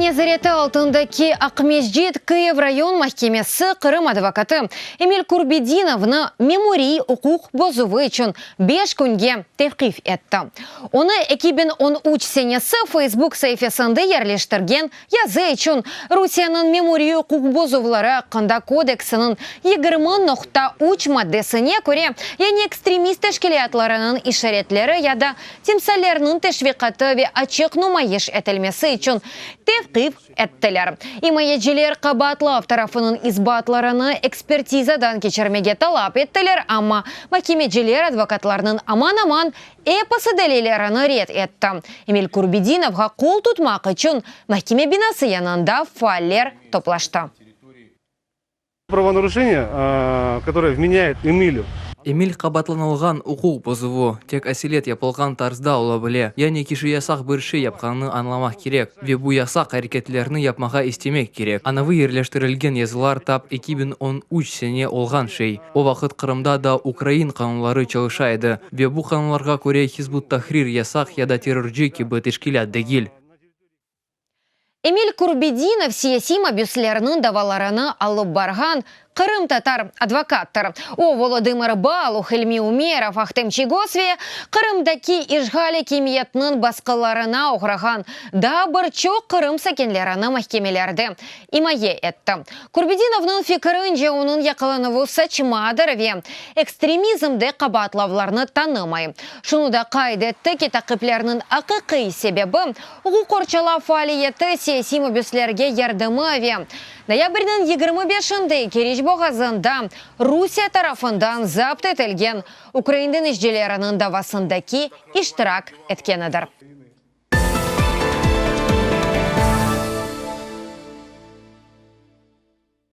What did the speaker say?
nezareti altındaki Aqmescit Kıyiv rayon mahkemesi Qırım advokatı Emil Kurbedinovnı memuriy uquq bozuvı içün beş künge tevqif etti. Onı 2013 senesi Facebook saifesinde yerleştirgen yazı içün Rusiyeniñ Memuriy uquq bozuvları aqqında kodeksiniñ 20.3 maddesine köre, yani ekstremist teşkilâtlarınıñ işaretleri ya da timsallerniñ teşviqatı ve açıq numayış etilmesi içün tevqif ettiler. İmayeciler qabaatlav tarafınıñ isbatlarını ekspertizadan keçirmege talap ettiler, amma makemeciler advokatlarnıñ aman-aman episi delillerini red etti. Emil Kurbedinovğa qol tutmaq içün mahkeme binası yanında faaller toplaştı. Правонарушение, которое вменяют Эмилю. Emil qabaatlanılğan uquq bozuvı, tek aselet yapılğan tarzda ola bile. Yani kişi yasaq bir şey yapqanını añlamaq kerek ve bu yasaq areketlerni yapmağa istemek kerek. Anavı yerleştirilgen yazılar tap 2013 sene olğan şey. O vaqıt Qırımda da ukrain qanunları çalışa edi ve bu qanunlarğa köre Hizb ut-Tahrir yasaq ya da terrorcı kibi teşkilât degil. Emil Kurbedinov siyasiy mabüslerniñ davalarını alıp barğan qırımtatar advokattır. O, Volodımır Baluh, İlmi Umerov, Ahtem Çiygoz ve Qırımdaki işğal akimiyetiniñ basqılarına oğrağan daa bir çoq Qırım sakinlerini mahkemelerde imaye etti. Kurbedinovnıñ fikirince, onıñ yaqalanuvı saçmadır ve ekstremizmde qabaatlavlarnı tanımay. Şunı da qayd etti ki, taqiplerniñ aqiqiy sebebi, uquq qorçalav faaliyeti, siyasiy mabüslerge yardımı ve noyabrniñ 25-inde Keriç boğazında Rusiye tarafından zapt etilgen ukrain deñizcileriniñ davasındaki iştirak etkenidir.